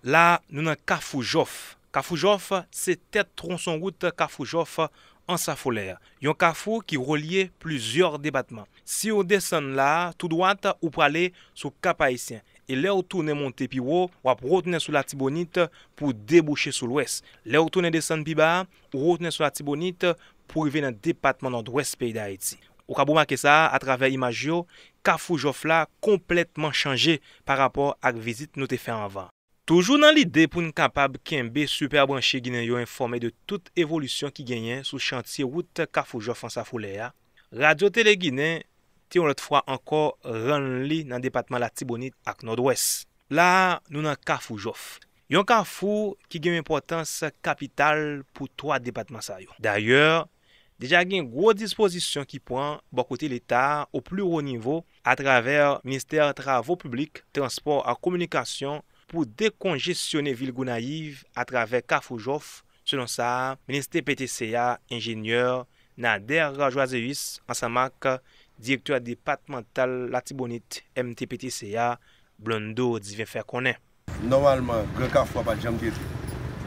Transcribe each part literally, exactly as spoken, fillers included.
La, nou nan Kafou Jòf. Kafou Jòf se tèt twonson wout Kafou Jòf Ansafolè, yon kafou ki relye plizyè depatman. Si w desann la a, tou dwat, ou prale sou Kap Ayisyen. E lè w tounen monte pi wo, w ap retounen sou Latibonit pou w debouche sou Lwès. Lè w tounen desann pi ba a, ou retounen sou Latibonit pou w rive nan depatman Nòdwès peyi Dayiti. Ou kab remake sa a atravè imaj yo, Kafou Jòf la konplètman chanje pa rapò ak vizit nou te fè anvan. Toujou nan lide pou n kapab kenbe Super Branche Ginen yo enfòme de tout evolisyon ki genyen sou chantye wout Kafou Jòf Ansafolè a, Radyo Tele Ginen te yon lòt fwa ankò rann li nan depatman Latibonit ak Nòdwès. La a, nou nan Kafou Jòf. Yon kafou ki gen yon enpòtans kapital pou twa depatman sa yo. Dayè, deja gen gwo dispozisyon ki pran bò kote Leta a o pli wo nivo atravè Ministè Travo Piblik, Transpò ak Kominikasyon pou dekonjesyone vil Gonayiv atravè Kafou Jòf, selon sa ministè P T C a, enjenyè Nader Joiseus ansanm ak direktè depatmantal Latibonit M T P T C a, Blando Divin fè konnen. Nòmalman, Gran Kafou a pa t janm trete.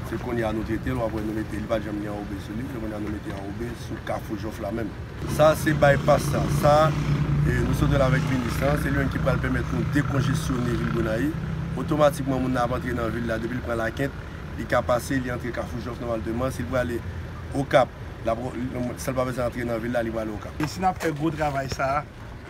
Se kounye a nou trete l, w ap wè nou mete, li pa t janm gen anwobe sou li, se kounye a nou mete anwobe sou Kafou Jòf la menm. Sa se bypass sa. Sa, e, nou sot wè l avèk minis lan, se li menm ki pral pèmèt nou dekonjesyone vil Gonayiv. Otomatikman, moun nan ap antre nan vil la, depi l pran Lakent, li ka pase, li antre Kafou Jòf nòmalman. Si l prale Okap, l ap, san l pa bezwen antre nan vil la, li prale Okap. E si n ap fè gwo travay sa a,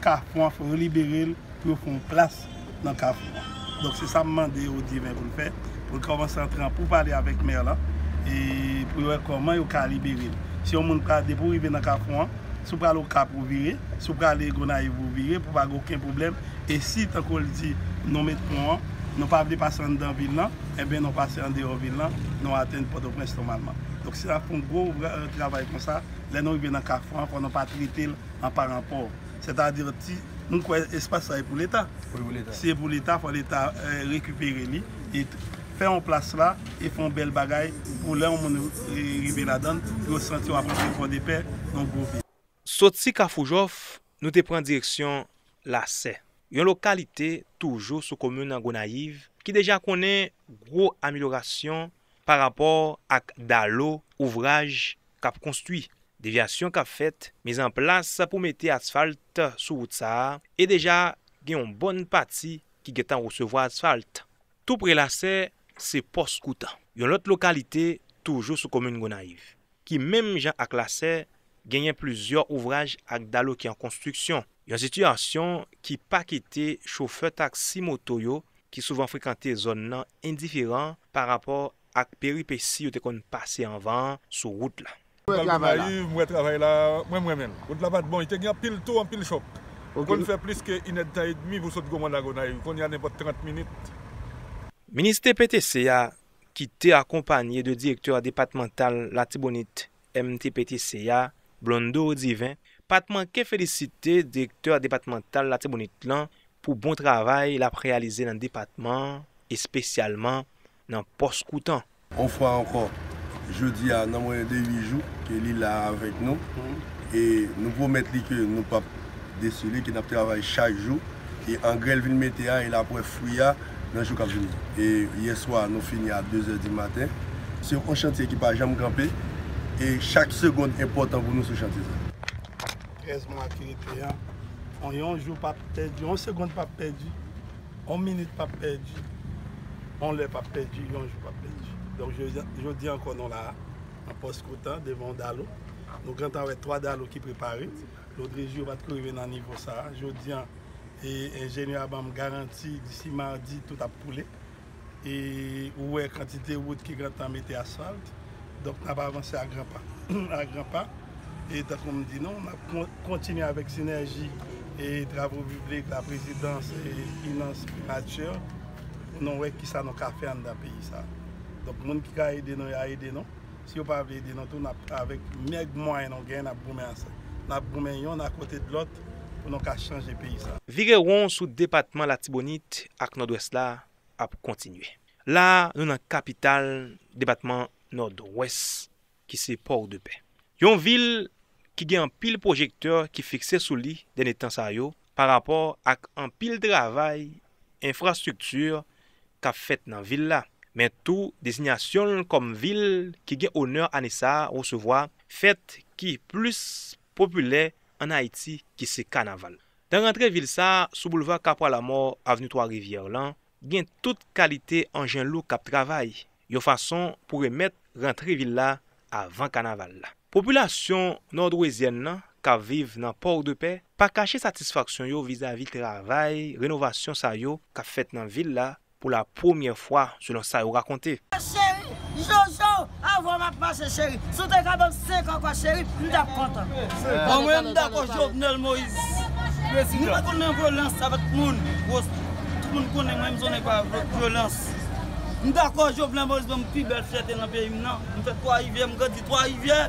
Kafou an, fò yo libere l pou yo fè yon plas nan Kafou an. Donk, se sa m mande Odiven pou l fè, pou l kòmanse antre an pou pale avèk mè lan, e pou yo wè kòman yo ka libere l. Si yon moun pral, depi w rive nan Kafou an, si w pral Okap ou vire, si w prale Gonayiv ou vire, pou pa gen okenn pwoblèm. E si, tankou l di, nou met pon an, nou pa vle pase anndan vil lan, enben nou pase andeyò vil lan, nou atenn Pòtoprens nòmalman. Donk, si n ap fè yon gwo, euh, travay konsa, lè nou rive nan Kafou an, fò nou pa trete l an paranpò. Sètadi, ti, m kwè espas sa e pou Leta. Wi, pou Leta. Si e pou Leta, fò Leta, eh, rekipere li e t-, fè yon plas la e fè yon bèl bagay pou lè yon moun, eh, rive ladan l, yo santi yo ap antre Fòdepè nan gwo vil. Soti Kafou Jòf, nou te pran direksyon Lasè, yon lokalite toujou sou komin Gonayiv ki deja konnen gwo amelyorasyon pa rapò ak dalo ouvraj k ap konstwi. Devyasyon k ap fèt, mizanplas pou mete asfalt sou wout sa a, e deja gen yon bòn pati ki gentan resevwa asfalt. Tou pre Lasè, se Pòs Koutan, yon lòt lokalite toujou sou komin Gonayiv, ki menm jan ak Lasè, genyen plizyè ouvraj ak dalo ki an konstriksyon. Yon sitiyasyon ki pa kite chofè taksi moto yo ki souvan frekante zòn nan endiferan pa rapò ak peripesi yo te konn pase anvan an sou wout la. Mwen al Gonayiv, mwen wè travay la, mwen, m renmen l. Wout la pa t bon, li te gen anpil tou, anpil chòk. Li konn fè plis ke inèdtan edmi pou sot Gwo Mòn a Gonayiv. Kounye a, nenpòt trant minit. Ministè P T C a, ki te akonpanye de direktè depatmantal Latibonit M T P T C a, Blondeau Divin, pa t manke felisite direktè depatmantal Latibonit lan pou bon travay l ap reyalize nan depatman an, espesyalman nan Pòs Koutan. Yon fwa ankò, jodi a, nan mwens de uit jou ke li la avèk nou, e nou pwomèt li ke nou p ap desi li, ke n ap travay chak jou, e angrè l vin mete a, e l ap wè fwi a nan jou k ap vini. E yèswa, nou fini a de zè di maten. Se yon chantye ki pa janm kanpe, e chak segonn enpòtan pou nou sou chantye sa. Trèz mwa ki rete an, yon, yon jou p ap pèdi, yon segonn p ap pèdi, yon minit p ap pèdi, yon lè p ap pèdi, yon jou p ap pèdi. Donk, jodi, jodi ankò nou la a, nan Pòs Koutan, devan yon dalo. Nou gentan wè twa dalo ki prepare. Lòt jou, yo pa t ko rive nan nivo sa a. Jodi a, e, enjenyè a ban m garanti, disi madi, tout ap koule. E ou wè kantite wout ki gentan mete asfalt. Donk, n ap avanse a gran pa. A gran pa. E tankou m di nou, n ap kon-, kontinye avèk sinèji e travo piblik, laprezidans e finans, primati, pou nou wè kisa nou ka fè anndan peyi sa. Donk, moun ki ka ede nou, y a ede nou. Si yo pa vle ede nou tou, n ap, avèk mèg mwayen nou genyen, n ap goumen ansanm. N ap goumen yonn akote de lòt pou nou ka chanje peyi sa. Vire won sou depatman Latibonit ak Nòdwès la ap kontinye. La a, nou nan kapital depatman Nòdwès, ki se Pòdepè. Yon vil ki gen anpil pwojektè ki fikse sou li dènye tan sa yo, pa rapò ak anpil travay enfrastrikti k ap fèt nan vil la. men tou dezinyasyon l kòm vil ki gen onè ane sa a resevwa fèt ki plis popilè ann Ayiti ki se kanaval. Nan rantre vil sa a, sou boulva Kapwa Lamò, avni Twa Rivyè lan, gen tout kalite anjen lou k ap travay, yon fason pou remèt rantre vil la avan kanaval la. Popilasyon nòdwezyèn nan k ap viv nan Pòdepè pa kache satisfaksyon yo vizavi travay renovasyon sa yo k ap fèt nan vil la pou la premyè fwa, selon sa yo rakonte. Cheri, Jojo, avè w m ap mache, cheri. Si w te ka ban m senk ankò, cheri, m t ap kontan. Bon, mwen, m dakò Jovenel Moïse prezidan. Nou pa konn nan vyolans avèk moun. Tout moun konnen mwen, m sonnen pa vyolans. M dakò Jovenel Moïse ban m pi bèl fyète nan peyi m nan. M fèt Twa Rivyè, m grandi Twa Rivyè.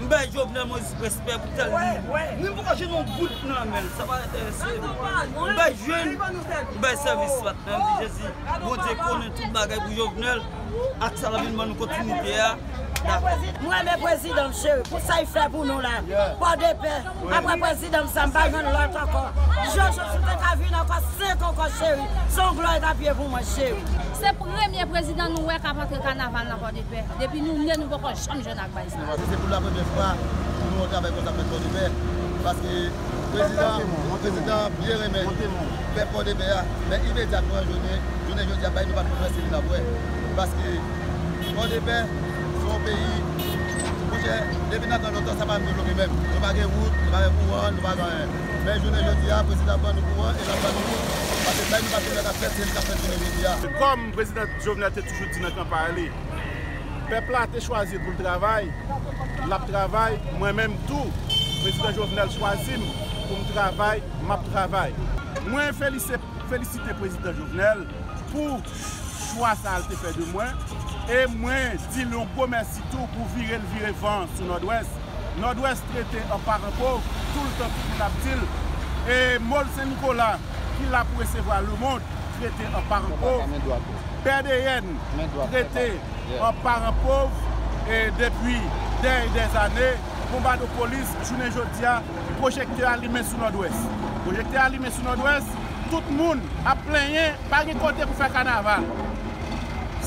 M bay Jovenel Moïse respè pou tèl li. Mwen, m poko jwenn yon goud nan men l, sa pa enterese m. M bay jwenn, m bay sèvis, patnè m di Jezi. Bondye konnen tout bagay pou Jovenel. Ak sa l ap vin ban nou kontinite a. Mwen renmen prezidan m, cheri, pou sa l fè pou nou la. Pòdepè, apre prezidan m sa, m pa jwenn lòt ankò. Jojo, si w te ka vin ankò, senk ankò, cheri, se yon glwa l t ap ye pou mwen, cheri. Se premye prezidan nou wè k ap antre kanaval nan Pòdepè. Depi nou ne, nou poko janm jwenn ak bagay sa. Se pou la premyè fwa pou nou wè yon travay konsa fèt Pòdepè. Paske prezidan, prezidan byen renmen pèp Pòdepè a. Men imedyatman, jounen, jounen jodi a, bagay nou pa t konn wè, se li n ap wè. Paske Pòdepè, se yon peyi, monchè, depi nan tan lontan, sa pa janm devlope menm. Nou pa gen wout, nou pa gen kouran, nou pa gen anyen. Men jounen jodi a, prezidan ban nou kouran e l ap ban nou wout. Paske bagay nou pa t konn wè k ap fèt, se li k ap fèt jounen jodi a. Kòm prezidan Jovenel te toujou di nan kanpay li, pèp la te chwazi l pou l travay, l ap travay, mwen menm tou, prezidan Jovenel chwazi m pou m travay, m ap travay. Mwen felise-, felisite prezidan Jovenel pou chwa sa a l te fè de mwen, e mwen di l yon gwo mèsi tou pou vire l vire van sou Nòdwès. Nòdwès trete an paran pòv, toultan tout moun ap di l. E Mòl Sen Nikola, ki la pou resevwa lemonn, trete an paran pòv. P D N trete an paran pòv, e depi dè e dè zane, Bonbadopolis, jounen jodi a, pwojektè a limen sou Nòdwès. Pwojektè a limen sou Nòdwès, tout moun ap plenyen, pa gen kote pou fè kanaval.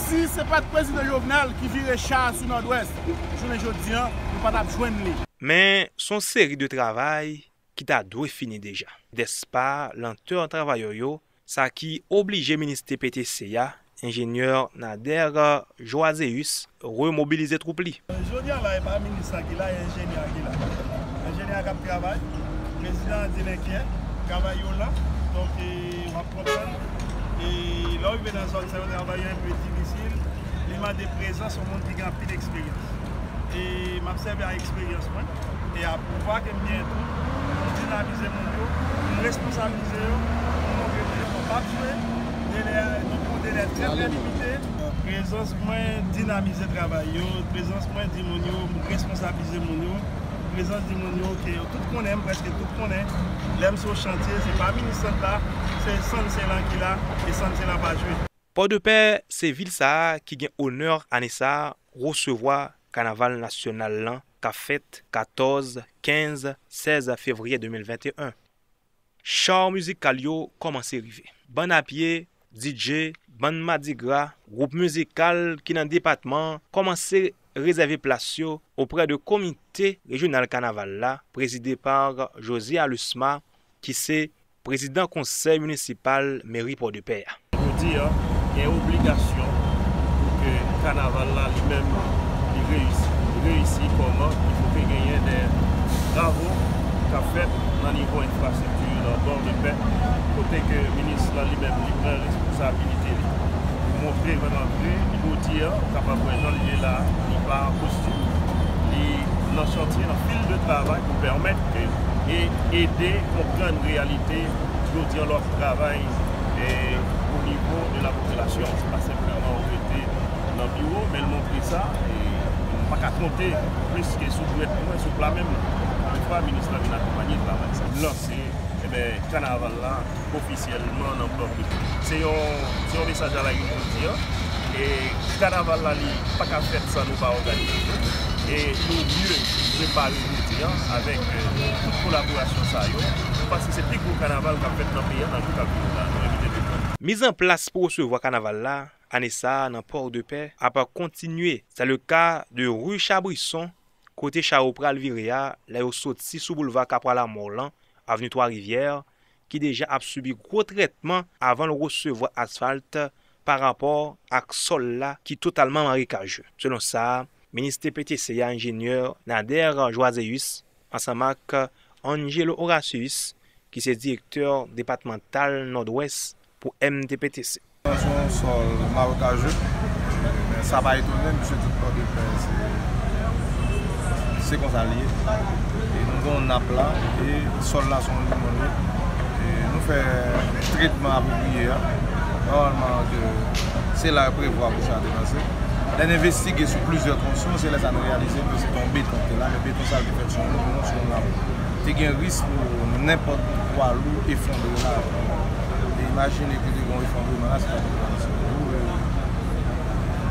Si se pa t prezidan Jovenel ki vire cha a sou Nòdwès, jounen jodi a, nou pa t ap jwenn li. Men, se yon seri de travay ki ta dwe fini deja. Dèspa lantè travayè yo, sa ki oblije minis T P T C a, enjenyè Nader Joazeus, remobilize twoup li. Jodi a la, e pa minis la ki la, e enjenyè a ki la. Enjenyè a k ap travay, prezidan an di l enkyè, travay yo lan, donk, e, w ap konprann. E lè w rive nan zòn sa yo, travay yo enpe difisil, li mande prezans yon moun ki gen anpil eksperyans. E m ap sèvi ak eksperyans mwen e ak pouvwa ke m genyen tou pou m dinamize moun yo, pou m responsabilize yo, pou m montre moun yo ke w p ap jwe, delè, nou gen yon delè trè, trè limite. Prezans mwen dinamize travay yo, prezans mwen di moun yo, m responsabilize moun yo, prezans di moun yo ke yo tout konnen m, prèske tout konnen. Lè m sou chantye, se pa minis sant la, se Sanse lan ki la, e Sanse lan pa jwe. Pòdepè se vil sa a ki gen onè ane sa a resevwa kanaval nasyonal lan k ap fèt katòz, kenz, sèz fevriye de mil venteyen. Show mizikal yo kòmanse rive. Bann a pye, D J, bann madigra, gwoup mizikal ki nan depatman an kòmanse rezève plas yo oprè de komite rejyonal kanaval la, prezide pa José Alusma, ki se prezidan konsèy minisipal meri Pòdepè a. Jodi a, gen obligasyon pou ke kanaval la li menm li reyisi. Li reyisi kòman? Li fò ke genyen de travo k ap fèt nan nivo enfrastrikti nan Pòdepè, kote ke minis lan li menm li pran responsabilite li. Pou montre vrèman vre, jodi a, ou kapab wè jan l ye la, li pa an kostim, li nan chantye, nan fil de travay pou pèmèt ke e ede konprann reyalite jodi a lè w ap travay, e, o nivo de la popilasyon. Se pa senpleman ou rete nan biwo, men l montre sa, e m pa ka konte plis ke sou dwèt mwen, sou pla men m. Ankò yon fwa, minis lan vin akonpanye travay sa. Lanse, enben, kanaval la ofisyèlman nan Pòdepè. Se yon, se yon mesaj a la une jodi a. E kanaval la, li pa ka fèt san nou pa òganize nou. E nou mye prepare jodi a avèk, e, tout kolaborasyon sa yo. Nou panse se pi gwo kanaval k ap fèt nan peyi a nan jou k ap vini la. Nou envite tout moun. Miz an plas pou resevwa kanaval la ane sa a nan Pòdepè ap kontinye. Se le ka de ri Chabrison, kote cha yo pral vire a, lè yo soti sou boulva Kapwa Lamò lan, avni Twa Rivyè, ki deja ap sibi gwo trètman avan l resevwa asfalt pa rapò ak sòl la ki totalman marekaje. Selon sa, minis T P T C a, enjenyè Nader Joiséus, ansanm ak Angelo Horatius, ki se direktè depatmantal Nòdwès pou M T P T C. Se yon sòl marekaje, men sa pa etone m, piske tout Pòdepè, se, se konsa l ye. E nou gen yon nap la, e sòl la se yon limon l ye. E nou fè tretman apwopriye a. Nòmalman, ke se la yo prevwa pou sa te pase. Lè n envestige sou plizyè tronson, se lè sa nou reyalize ke se te yon beton ki te la, men beton sa a te fèt sou yon limon, sou yon lab. Te gen risk pou nenpòt pwa lou efondre la. E imajine ke te gen yon efondreman la, se ta pral sou nou. E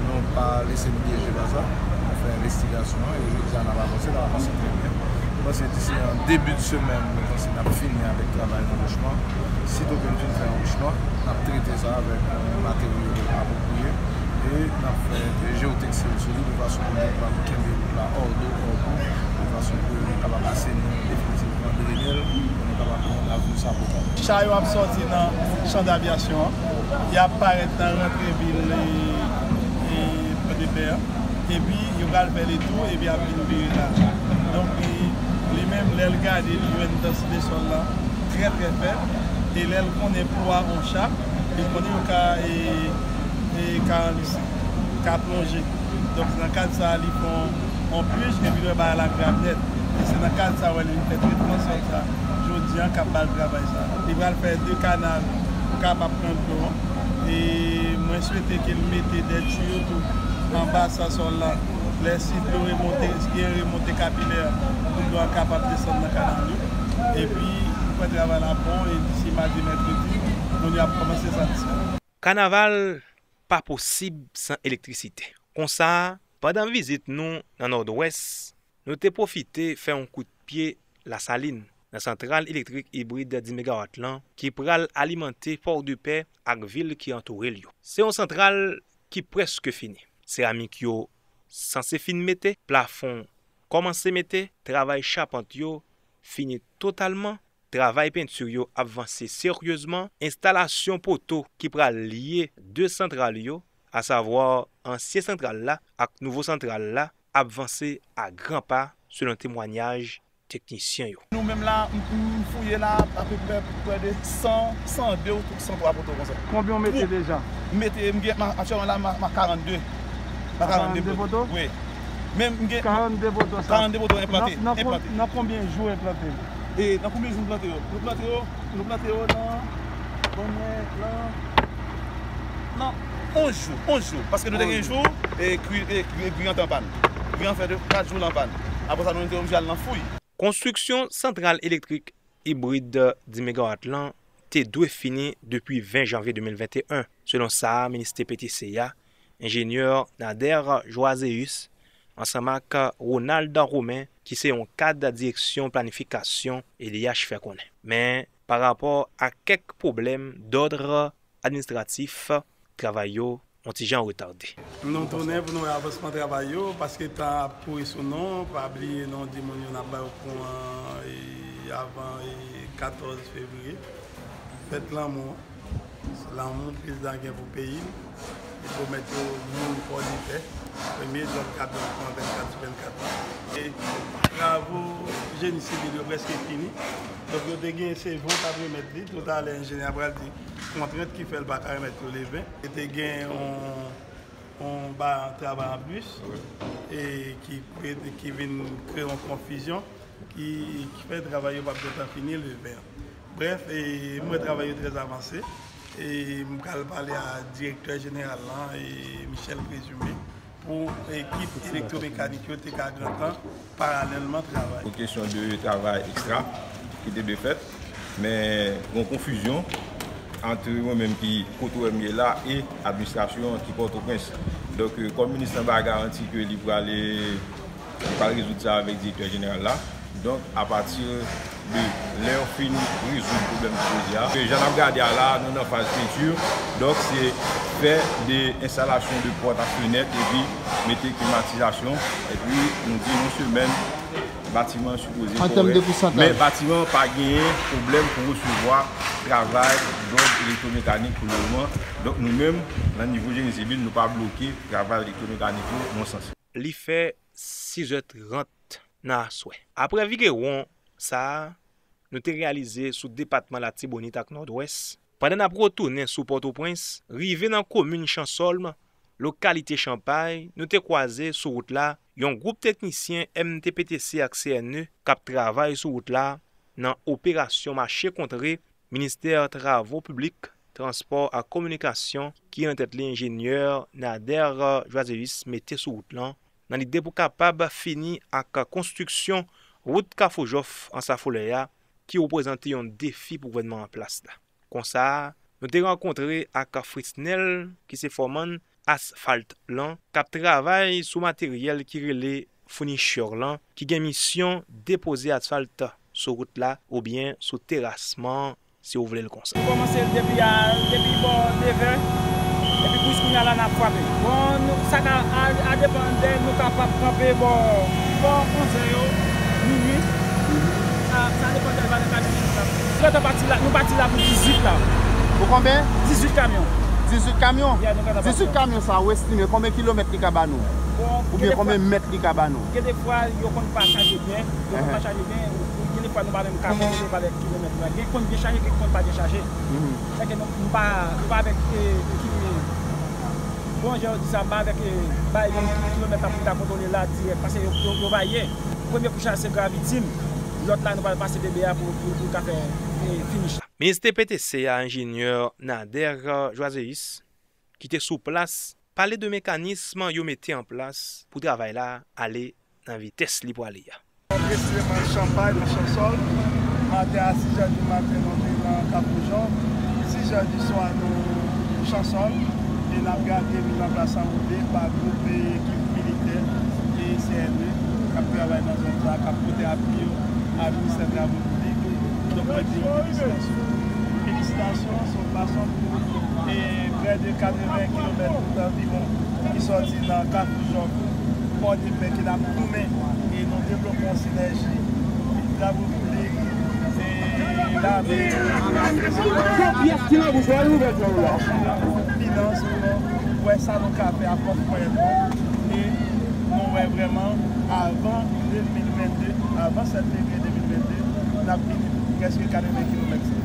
nou pa lese n pyeje pa sa. Nou fè envestigasyon an, e jodi a n ap avanse, n ap avanse trè byen. Mwen panse disi an debi de semèn, mwen panse n ap fini avèk travay anwochman. Sito ke n fin fè anwochman, n ap trete sa avèk, euh, materyo apwopriye e n ap fè jeyoteksil sou li de fason pou nou kapab kenbe wout la òdo, òdo, de fason pou nou kapab aseni l definitivman, drene l, pou nou kapab gen yon avni sa potab. Cha yo ap sòti nan chan d'avyasyon an, y ap parèt nan rantre vil, e, e, Pòdepè an. Epi, yo pral fè le tou, epi ap vin vire la. Donk, li, li menm, lè l gade, li jwenn dansite sòl la trè, trè fèb. E lè l konnen pwa yon cha, li konnen yo ka, e, e, ka anlise, ka plonje. Donk, se nan kad sa a, li fè yon, yon pij, epi lè bagay la grav nèt. E se nan kad sa a, wè, li vin fè tretman sòl sa a. Jodi a, k ap ba l travay sa a. Li pral fè de kanal pou kapab pran dlo an. E mwen swete ke l mete de tiyo tou anba sa sòl la. Lè si dlo remonte, si gen remonte kapilè, pou dlo a kapab desann nan kanal yo. Epi, m kwè travay la bon, e disi madi, mèkredi, moun yo ap kòmanse satisfè. Kanaval pa posib san elektrisite. Konsa, pandan vizit nou nan Nòdwès, nou te pwofite fè yon kout pye Lasalin, nan santral elektrik ibrid dis megawat lan, ki pral alimante Pòdepè ak vil ki antoure l yo. Se yon santral ki prèske fini. Seramik yo sanse fin mete, plafon kòmanse mete, travay chapant yo fini totalman, travay penti yo ap vanse seryezman, enstalasyon poto ki pral lye de santral yo, asavwa ansyen santral la ak nouvo santral la, ap vanse a gran pa, selon temwayaj teknisyen yo. Nou menm la, m, m fouye la, apeprè prè de san, san de ou san twa poto konsa. Konbyen w mete deja? M mete, m gen, ma, aktyèlman la, ma, ma karannde. Ma karannde poto? Wi. Men m gen karannde poto sa. Karannde poto enplante, enplante. Nan, nan konbyen jou enplante? E nan konbyen jou nou plante yo? Nou plante yo, nou plante yo nan, ban mwen, nan, nan onz jou, onz jou. Paske nou te gen jou, e, kwi, e, kwi, kwi an te anpàn. Kwi an fè de kat jou l anpàn. Apre sa, nou te oblije al nan fouy. Konstriksyon santral elektrik ibrid dis megawat lan te dwe fini depi ven janvye de mil venteyen, selon sa minis T P T C a, enjenyè Nader Joiséus, ansanm ak Ronald Romain, ki se yon kad direksyon planifikasyon E D H, fè konnen. Men, pa rapò a kèk pwoblèm dòd administratif, travay yo yon ti jan retade. Nou tounen pou nou wè avansman travay yo, paske tan ap kouri sou nou. Pa bliye non di moun yo n ap ba yo kouran, e, avan, e, katòz fevriye. Fèt lanmou an. Se lanmou prezidan gen pou peyi l. Li pwomèt yo moun Pòdepè, premye djòb k ap dòk nan vennkat sou vennkat la. E travo jeni sivil yo prèske fini. Donk, yo te gen se ven k ap remèt li. Toutalè, enjenyè a pral di kontrent ki fè l pa ka remèt yo le ven. Yo te gen yon, yon ba travay anplis, e ki, ki vin kreye yon konfizyon ki, ki fè travay yo p ap gentan fini le ven an. Brèf, e, m wè travay yo trè avanse. E m pral pale a direktè jeneral lan, e Michel Présumé, pou ekip elektwomekanik yo te ka gentan paralèlman travay. Pou kesyon de travay ekstra ki te dwe fèt, men gen konfizyon ant mwen menm ki kote w wè m ye la e administrasyon an ki Pòtoprens. Donk, kòm minis lan ba garanti ke li prale Li pral rezoud sa avèk direktè jeneral la. Donk, apati de lè yo fin rezoud pwoblèm ki poze a, ke jan n ap gade a la, nou nan faz penti. Donk, se Fè de enstalasyon de pòt ak fenèt epi mete klimatizasyon. Epi nou di yon semèn batiman an sipoze parè. An tèm de pousantaj. Men batiman an pa genyen pwoblèm pou resevwa travay dòd elektwomekanik pou le moman. Donk nou menm, nan nivo jeni sivil, nou pa bloke travay elektwomekanik yo nan sans. Li fè sizè trant nan aswè. Apre virewon sa a, nou te reyalize sou depatman Latibonit ak Nòdwès, pandan n ap retounen sou Pòtoprens, rive nan komin Chansòlm, lokalite Chanpay, nou te kwaze sou wout la yon gwoup teknisyen M T P T C ak C N E k ap travay sou wout la nan operasyon mache kontre Ministè Travo Piblik, Transpò ak Kominikasyon ki nan tèt li enjenyè Nader Joazeus mete sou wout lan, nan lide pou kapab fini ak konstriksyon wout Kafou Jòf Ansa Folè a, ki reprezante yon defi pou gouvènman an plas la. Konsa, nou te rankontre ak Fritznel, ki se fòmann asfalt lan, k ap travay sou materyèl ki rele founichure lan, ki gen misyon depoze asfalt sou wout la oubyen sou terasman, si w vle l konsa. Nou kòmanse l depi a, depi bò nevè, epi pou jis kounye a la n ap frape. Bon, nou, sa ka, a, a depann de nou kapab kanpe bò, bò onzè yo, minui. Sa, sa depann de valè kamyon ki nou frape. Gentan pati la, nou pati la pou dizuit la. Pou konbyen? Dizuit kamyon. Dizuit kamyon? Yeah, nou gentan pati la. Dizuit kamyon sa, ou estime konbyen kilomèt li ka ba nou? Bon, oubyen konbyen mèt li ka ba nou? Gen de fwa, yo konn pa chaje byen, yo konn pa chaje byen, ou, ou, gen de fwa nou pa menm ka konte valè kilomèt la. Gen konn byen chaje, gen konn pa byen chaje. Sèke nou, nou pa, nou pa avèk, e, e, ki, bon, jan yo di sa, m pa avèk, e, bay menm kilomèt la pou m ta kontwole la dirèk, paske yo, yo, yo varye. Premye kouch la se gravitin, lòt la nou pral pase bebe a pou, pou, pou l ka fè, e, finish la. Minis T P T C a, enjenyè Nader Joazeus, ki te sou plas, pale de mekanism yo mete an plas pou travay la ale nan vitès li pwale a. Presizeman Chanpay, nan Chansòl, maten a sis è di maten, nou te nan Kafou Jòf, sis è di swa, nou Chansòl, e n ap gade miz an plas an wout de pa gwoup e ekip militè e C N E k ap travay nan zòn sa a, k ap pote apui yo a Ministè Travo Piblik. Donk, mwen di yo felisitasyon. Felisitasyon, se yon fason pou, e, prè de katreven kilomèt anviwon ki sòti nan Kafou Jòf, Pò de Pè, ke n ap goumen, e nou devlope yon sinèji, Travo Piblik, e lame, Finans, pou nou wè sa nou ka fè ak fòs mwayen nou. E nou wè vrèman, avan de mil vennde, avan sèt fevriye de mil vennde, n ap vini prèske katreven kilomèt.